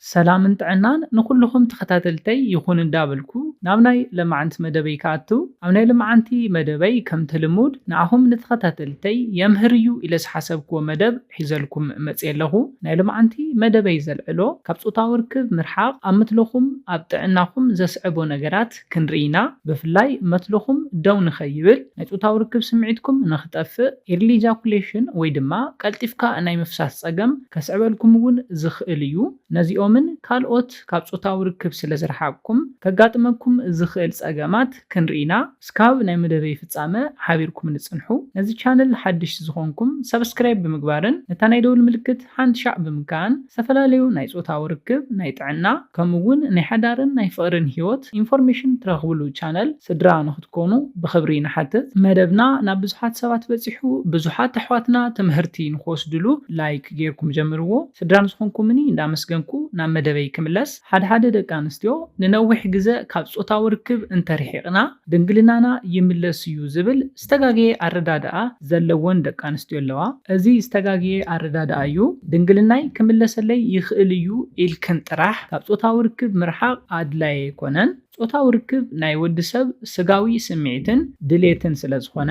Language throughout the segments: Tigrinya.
ሰላምን ጥዕናን ንኹልኹም ተኸታተልተይ ይኹን እንዳበልኩ ናብ ናይ ለማዓንቲ መደበይ ክኣቱ፣ ኣብ ናይ ለማዓንቲ መደበይ ከምቲ ልሙድ ንኣኹም ንተኸታተልተይ የምህር እዩ ኢለ ዝሓሰብክዎ መደብ ሒዘልኩም መፅየ ኣለኹ። ናይ ለማዓንቲ መደበይ ዘልዕሎ ካብ ጾታዊ ርክብ ምርሓቕ ኣብ ምትለኹም ኣብ ጥዕናኹም ዘስዕቦ ነገራት ክንርኢ ኢና። ብፍላይ መትለኹም ደው ንኸይብል፣ ናይ ጾታዊ ርክብ ስምዒትኩም ንኽጠፍእ፣ early ejaculation ወይ ድማ ቀልጢፍካ ናይ ምፍሳስ ጸገም ከስዕበልኩም እውን ዝኽእል እዩ። ነዚኦምን ካልኦት ካብ ጾታዊ ርክብ ስለ ዝረሓቕኩም ከጋጥመኩም ዝኽእል ጸገማት ክንርኢ ኢና። እስካብ ናይ መደበይ ፍጻመ ሓቢርኩም ንጽንሑ። ነዚ ቻነል ሓድሽ ዝኾንኩም ሰብስክራይብ ብምግባርን ነታ ናይ ደውል ምልክት ሓንቲ ሻዕ ብምንካን ዝተፈላለዩ ናይ ጾታዊ ርክብ፣ ናይ ጥዕና፣ ከምኡ እውን ናይ ሓዳርን ናይ ፍቕርን ህይወት ኢንፎርሜሽን ትረኽብሉ ቻነል ስድራ ንኽትኮኑ ብኽብሪ ንሓትት። መደብና ናብ ብዙሓት ሰባት በጺሑ፣ ብዙሓት ኣሕዋትና ትምህርቲ ንክወስድሉ ላይክ ጌርኩም ጀምርዎ። ስድራ ንዝኾንኩምኒ እንዳመስገንኩ ናብ መደበይ ክምለስ። ሓደ ሓደ ደቂ ኣንስትዮ ንነዊሕ ግዘ ካብ ጾታዊ ርክብ እንተርሒቕና ድንግልናና ይምለስ እዩ ዝብል ዝተጋገየ ኣረዳድኣ ዘለወን ደቂ ኣንስትዮ ኣለዋ። እዚ ዝተጋገየ ኣረዳድኣ እዩ። ድንግልናይ ክምለሰለይ ይኽእል እዩ ኢልክን ጥራሕ ካብ ጾታዊ ርክብ ምርሓቕ ኣድላይ ኣይኮነን። ጾታዊ ርክብ ናይ ወዲ ሰብ ስጋዊ ስምዒትን ድሌትን ስለ ዝኾነ፣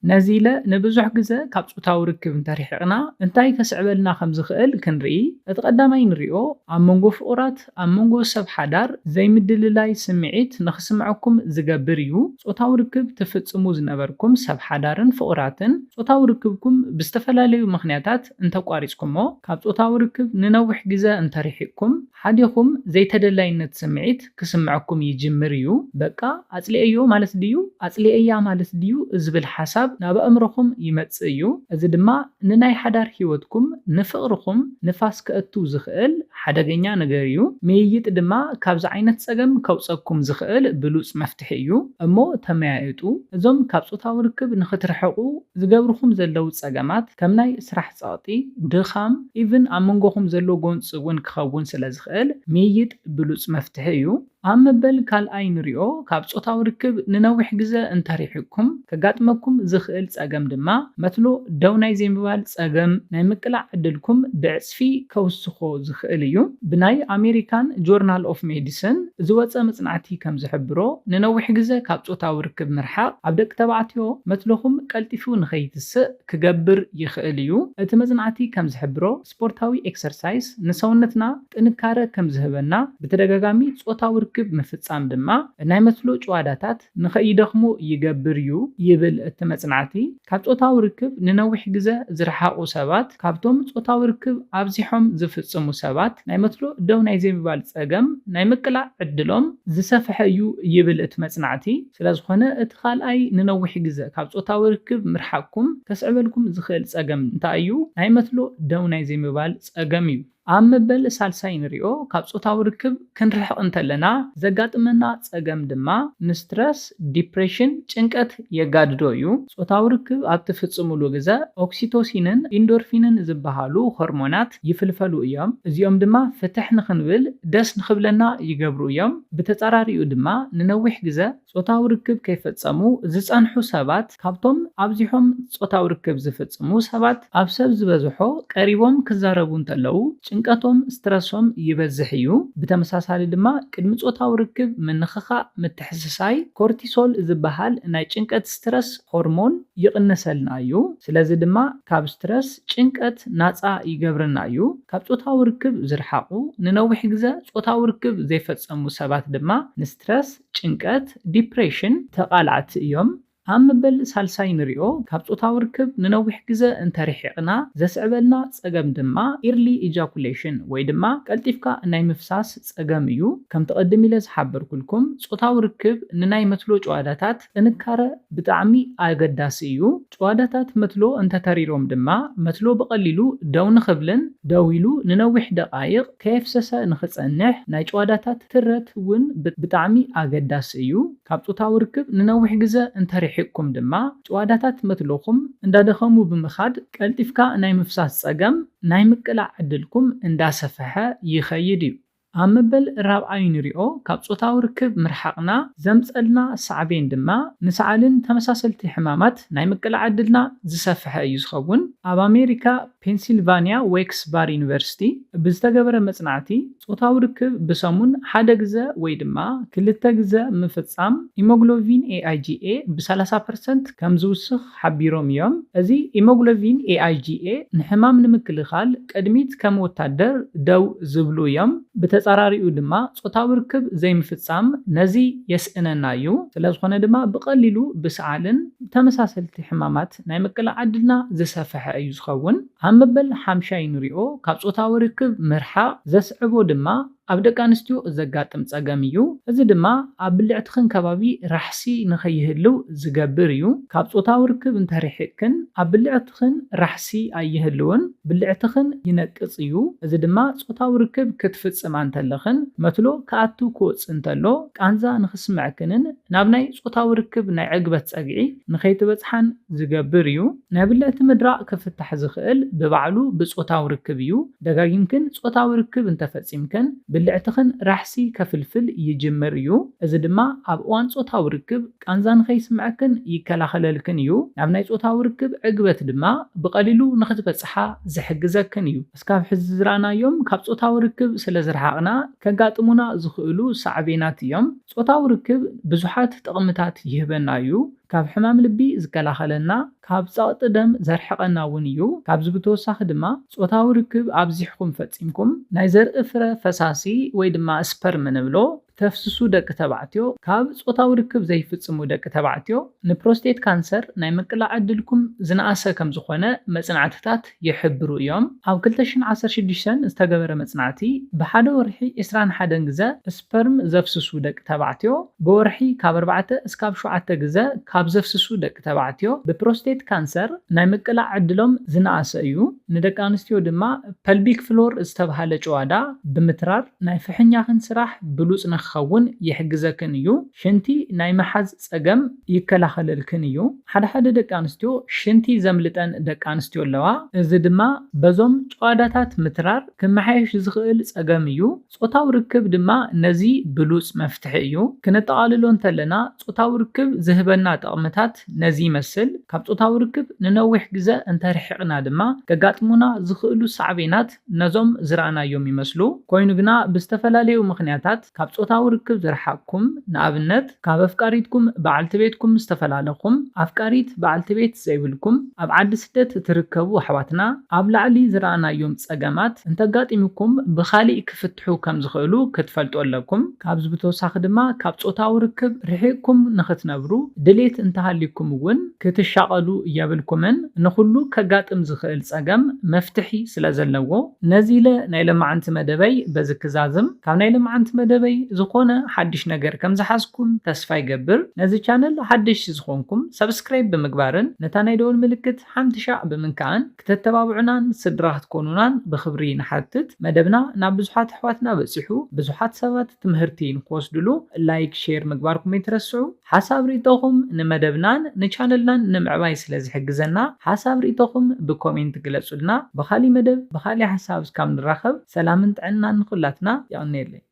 ነዚ ኢለ ንብዙሕ ግዘ ካብ ጾታዊ ርክብ እንተርሒቕና እንታይ ከስዕበልና ከም ዝኽእል ክንርኢ። እቲ ቀዳማይ ንሪኦ ኣብ መንጎ ፍቑራት፣ ኣብ መንጎ ሰብ ሓዳር ዘይምድልላይ ስምዒት ንኽስምዐኩም ዝገብር እዩ። ጾታዊ ርክብ ትፍጽሙ ዝነበርኩም ሰብ ሓዳርን ፍቑራትን ጾታዊ ርክብኩም ብዝተፈላለዩ ምኽንያታት እንተቋሪጽኩሞ፣ ካብ ጾታዊ ርክብ ንነዊሕ ግዘ እንተርሒቕኩም፣ ሓዲኹም ዘይተደላይነት ስምዒት ክስምዐኩም ይጅምር እዩ። በቃ ኣጽሊኤዮ ማለት ድዩ? ኣጽሊኤያ ማለት ድዩ? ዝብል ሓሳብ ናብ ኣእምሮኹም ይመጽእ እዩ። እዚ ድማ ንናይ ሓዳር ህይወትኩም፣ ንፍቕርኹም ንፋስ ከእቱ ዝኽእል ሓደገኛ ነገር እዩ። ምይይጥ ድማ ካብዚ ዓይነት ጸገም ከውጸኩም ዝኽእል ብሉጽ መፍትሒ እዩ። እሞ ተመያየጡ። እዞም ካብ ጾታዊ ርክብ ንኽትርሕቑ ዝገብርኹም ዘለዉ ጸገማት ከም ናይ ስራሕ ጸቕጢ፣ ድኻም፣ ኢቭን ኣብ መንጎኹም ዘሎ ጎንጺ እውን ክኸውን ስለ ዝኽእል ምይይጥ ብሉጽ መፍትሒ እዩ። ኣብ መበል ካልኣይ ንሪኦ ካብ ጾታዊ ርክብ ንነዊሕ ግዘ እንተሪሕኩም ከጋጥመኩም ዝኽእል ጸገም ድማ መትሎ ደው ናይ ዘይምባል ጸገም ናይ ምቅላዕ ዕድልኩም ብዕጽፊ ከውስኾ ዝኽእል እዩ። ብናይ ኣሜሪካን ጆርናል ኦፍ ሜዲሲን ዝወጸ መጽናዕቲ ከም ዝሕብሮ ንነዊሕ ግዘ ካብ ጾታዊ ርክብ ምርሓቕ ኣብ ደቂ ተባዕትዮ መትሎኹም ቀልጢፉ ንኸይትስእ ክገብር ይኽእል እዩ። እቲ መጽናዕቲ ከም ዝሕብሮ ስፖርታዊ ኤክሰርሳይስ ንሰውነትና ጥንካረ ከም ዝህበና፣ ብተደጋጋሚ ጾታዊ ርክብ ምፍጻም ድማ ናይ መትሎ ጭዋዳታት ንኸይደኽሙ ይገብር እዩ ይብል እቲ መጽናዕቲ። ካብ ጾታዊ ርክብ ንነዊሕ ግዘ ዝረሓቑ ሰባት ካብቶም ጾታዊ ርክብ ኣብዚሖም ዝፍጽሙ ሰባት ናይ መትሎ ደው ናይ ዘይምባል ጸገም ናይ ምቅላዕ ዕድሎም ዝሰፍሐ እዩ ይብል እቲ መጽናዕቲ። ስለዝኾነ እቲ ካልኣይ ንነዊሕ ግዘ ካብ ጾታዊ ርክብ ምርሓቕኩም ከስዕበልኩም ዝኽእል ጸገም እንታይ እዩ? ናይ መትሎ ደው ናይ ዘይምባል ጸገም እዩ። ኣብ መበል ሳልሳይ ንሪኦ ካብ ጾታዊ ርክብ ክንርሕቕ እንተለና ዘጋጥመና ጸገም ድማ ንስትረስ፣ ዲፕሬሽን፣ ጭንቀት የጋድዶ እዩ። ጾታዊ ርክብ ኣብ ትፍጽሙሉ ግዘ ኦክሲቶሲንን ኢንዶርፊንን ዝበሃሉ ሆርሞናት ይፍልፈሉ እዮም። እዚኦም ድማ ፍትሕ ንኽንብል ደስ ንኽብለና ይገብሩ እዮም። ብተጻራሪኡ ድማ ንነዊሕ ግዘ ጾታዊ ርክብ ከይፈጸሙ ዝጸንሑ ሰባት ካብቶም ኣብዚሖም ጾታዊ ርክብ ዝፍጽሙ ሰባት ኣብ ሰብ ዝበዝሖ ቀሪቦም ክዛረቡ እንተለዉ ጭንቀቶም፣ ስትረሶም ይበዝሕ እዩ። ብተመሳሳሊ ድማ ቅድሚ ጾታዊ ርክብ ምንኽኻእ፣ ምትሕስሳይ፣ ኮርቲሶል ዝበሃል ናይ ጭንቀት ስትረስ ሆርሞን ይቕንሰልና እዩ። ስለዚ ድማ ካብ ስትረስ፣ ጭንቀት ናጻ ይገብረና እዩ። ካብ ጾታዊ ርክብ ዝረሓቑ ንነዊሕ ግዘ ጾታዊ ርክብ ዘይፈጸሙ ሰባት ድማ ንስትረስ፣ ጭንቀት፣ ዲፕሬሽን ተቓላዕቲ እዮም። ኣብ መበል ሳልሳይ ንሪኦ ካብ ጾታዊ ርክብ ንነዊሕ ግዘ እንተርሒቕና ዘስዕበልና ጸገም ድማ ኢርሊ ኢጃኩሌሽን ወይ ድማ ቀልጢፍካ ናይ ምፍሳስ ጸገም እዩ። ከምቲ ቅድም ኢለ ዝሓበርኩልኩም ጾታዊ ርክብ ንናይ መትሎ ጨዋዳታት ጥንካረ ብጣዕሚ ኣገዳሲ እዩ። ጨዋዳታት መትሎ እንተተሪሮም ድማ መትሎ ብቐሊሉ ደው ንኽብልን ደው ኢሉ ንነዊሕ ደቓይቕ ከየፍሰሰ ንኽጸንሕ ናይ ጨዋዳታት ትረት እውን ብ-፣ ብጣዕሚ ኣገዳሲ እዩ። ካብ ጾታዊ ርክብ ንነዊሕ ግዘ እንተርሒቕኩም ድማ ጨዋዳታት መትሎኹም እንዳደኸሙ ብምኻድ ቀልጢፍካ ናይ ምፍሳስ ጸገም ናይ ምቅላዕ ዕድልኩም እንዳሰፈሐ ይኸይድ እዩ። ኣብ መበል ራብዓይ ንሪኦ ካብ ጾታዊ ርክብ ምርሓቕና ዘምጸልና ሳዕቤን ድማ ንሰዓልን ተመሳሰልቲ ሕማማት ናይ ምቅላዕ ዕድልና ዝሰፈሐ እዩ ዝኸውን። ኣብ ኣሜሪካ ፔንሲልቫኒያ ዌክስ ባር ዩኒቨርሲቲ ብዝተገበረ መጽናዕቲ፣ ጾታዊ ርክብ ብሰሙን ሓደ ግዘ ወይ ድማ ክልተ ግዘ ምፍጻም፣ ሂሞግሎቢን ኤኣይጂኤ ብ ሰላሳ ፐርሰንት ከም ዝውስኽ ሓቢሮም እዮም። እዚ ሂሞግሎቢን ኤኣይጂኤ ንሕማም ንምክልኻል ቅድሚት ከም ወታደር ደው ዝብሉ እዮም። ብተጻራሪኡ ድማ ጾታዊ ርክብ ዘይምፍጻም ነዚ የስእነና እዩ። ስለዝኾነ ድማ ብቐሊሉ ብሰዓልን ተመሳሰልቲ ሕማማት ናይ ምቅላዕ ዕድልና ዝሰፈሐ እዩ ዝኸውን። ኣብ መበል ሓምሻይ ንሪኦ ካብ ጾታዊ ርክብ ምርሓቕ ዘስዕቦ ድማ ኣብ ደቂ ኣንስትዮ ዘጋጥም ጸገም እዩ። እዚ ድማ ኣብ ብልዕትኽን ከባቢ ራሕሲ ንኸይህልው ዝገብር እዩ። ካብ ጾታዊ ርክብ እንተርሒቕክን ኣብ ብልዕትኽን ራሕሲ ኣይህልውን፣ ብልዕትኽን ይነቅጽ እዩ። እዚ ድማ ጾታዊ ርክብ ክትፍጽማ እንተለኽን መትሎ ክኣቱ ክወጽእ እንተሎ ቃንዛ ንኽስምዐክንን ናብ ናይ ጾታዊ ርክብ ናይ ዕግበት ጸግዒ ንኸይትበጽሓን ዝገብር እዩ። ናይ ብልዕቲ ምድራቕ ክፍታሕ ዝኽእል ብባዕሉ ብጾታዊ ርክብ እዩ። ደጋጊምክን ጾታዊ ርክብ እንተፈጺምክን ብልዕትኽን ራሕሲ ከፍልፍል ይጅምር እዩ። እዚ ድማ ኣብ እዋን ጾታዊ ርክብ ቃንዛ ንኸይስምዐክን ይከላኸለልክን እዩ። ናብ ናይ ጾታዊ ርክብ ዕግበት ድማ ብቐሊሉ ንኽትበጽሓ ዝሕግዘክን እዩ። እስካብ ሕዚ ዝረኣናዮም ካብ ጾታዊ ርክብ ስለ ዝረሓቕና ከጋጥሙና ዝኽእሉ ሳዕቤናት እዮም። ጾታዊ ርክብ ብዙሓት ጥቕምታት ይህበና እዩ። ካብ ሕማም ልቢ ዝከላኸለና፣ ካብ ጸቕጢ ደም ዘርሕቐና እውን እዩ። ካብዚ ብተወሳኺ ድማ ጾታዊ ርክብ ኣብዚሕኩም ፈጺምኩም ናይ ዘርኢ ፍረ ፈሳሲ ወይ ድማ ስፐርም ንብሎ ተፍስሱ ደቂ ተባዕትዮ ካብ ጾታዊ ርክብ ዘይፍጽሙ ደቂ ተባዕትዮ ንፕሮስቴት ካንሰር ናይ ምቅላዕ ዕድልኩም ዝነኣሰ ከም ዝኾነ መጽናዕትታት ይሕብሩ እዮም። ኣብ ክልተ ሽሕን ዓሰርተ ሽዱሽተን ዝተገበረ መጽናዕቲ ብሓደ ወርሒ ዕስራን ሓደን ግዘ ስፐርም ዘፍስሱ ደቂ ተባዕትዮ ብወርሒ ካብ ኣርባዕተ እስካብ ሸውዓተ ግዘ ካብ ዘፍስሱ ደቂ ተባዕትዮ ብፕሮስቴት ካንሰር ናይ ምቅላዕ ዕድሎም ዝነኣሰ እዩ። ንደቂ ኣንስትዮ ድማ ፐልቢክ ፍሎር ዝተብሃለ ጭዋዳ ብምትራር ናይ ፍሕኛኽን ስራሕ ብሉጽ ንክኸውን ይሕግዘክን እዩ። ሽንቲ ናይ ምሓዝ ጸገም ይከላኸለልክን እዩ። ሓደ ሓደ ደቂ ኣንስትዮ ሽንቲ ዘምልጠን ደቂ ኣንስትዮ ኣለዋ። እዚ ድማ በዞም ጭዋዳታት ምትራር ክመሓየሽ ዝኽእል ጸገም እዩ። ጾታዊ ርክብ ድማ ነዚ ብሉጽ መፍትሒ እዩ። ክነጠቓልሎ እንተለና ጾታዊ ርክብ ዝህበና ጥቕምታት ነዚ ይመስል። ካብ ጾታዊ ርክብ ንነዊሕ ግዘ እንተርሒቕና ድማ ከጋጥሙና ዝኽእሉ ሳዕቤናት ነዞም ዝረኣናዮም ይመስሉ። ኮይኑ ግና ብዝተፈላለዩ ምኽንያታት ካብ ጾታዊ ርክብ ዝረሓቕኩም፣ ንኣብነት ካብ ኣፍቃሪትኩም በዓልቲ ቤትኩም ዝተፈላለኹም፣ ኣፍቃሪት በዓልቲ ቤት ዘይብልኩም፣ ኣብ ዓዲ ስደት እትርከቡ ኣሕዋትና ኣብ ላዕሊ ዝረኣናዮም ጸገማት እንተጋጢሙኩም ብኻሊእ ክፍትሑ ከም ዝኽእሉ ክትፈልጡ ኣለኩም። ካብዚ ብተወሳኺ ድማ ካብ ጾታዊ ርክብ ርሒቕኩም ንኽትነብሩ ድሌት እንተሃልይኩም እውን ክትሻቐሉ የብልኩምን። ንኹሉ ከጋጥም ዝኽእል ጸገም መፍትሒ ስለ ዘለዎ። ነዚ ኢለ ናይ ለማዓንቲ መደበይ በዚ ክዛዝም። ካብ ናይ ለማዓንቲ መደበይ ዝኾነ ሓድሽ ነገር ከም ዝሓዝኩም ተስፋ ይገብር። ነዚ ቻነል ሓደሽቲ ዝኾንኩም ሰብስክራይብ ብምግባርን ነታ ናይ ደወል ምልክት ሓንቲ ሻዕ ብምንካእን ክተተባብዑናን ስድራ ክትኮኑናን ብኽብሪ ንሓትት። መደብና ናብ ብዙሓት ኣሕዋትና በጺሑ፣ ብዙሓት ሰባት ትምህርቲ ንክወስድሉ ላይክ፣ ሼር ምግባርኩም ኣይትረስዑ። ሓሳብ ርኢቶኹም ንመደብናን ንቻነልናን ንምዕባይ ስለ ዝሕግዘና ሓሳብ ርኢቶኹም ብኮሜንት ግለጹልና። ብኻሊእ መደብ ብኻሊእ ሓሳብ እስካብ ንራኸብ ሰላምን ጥዕናን ንኹላትና። የቐንየለይ።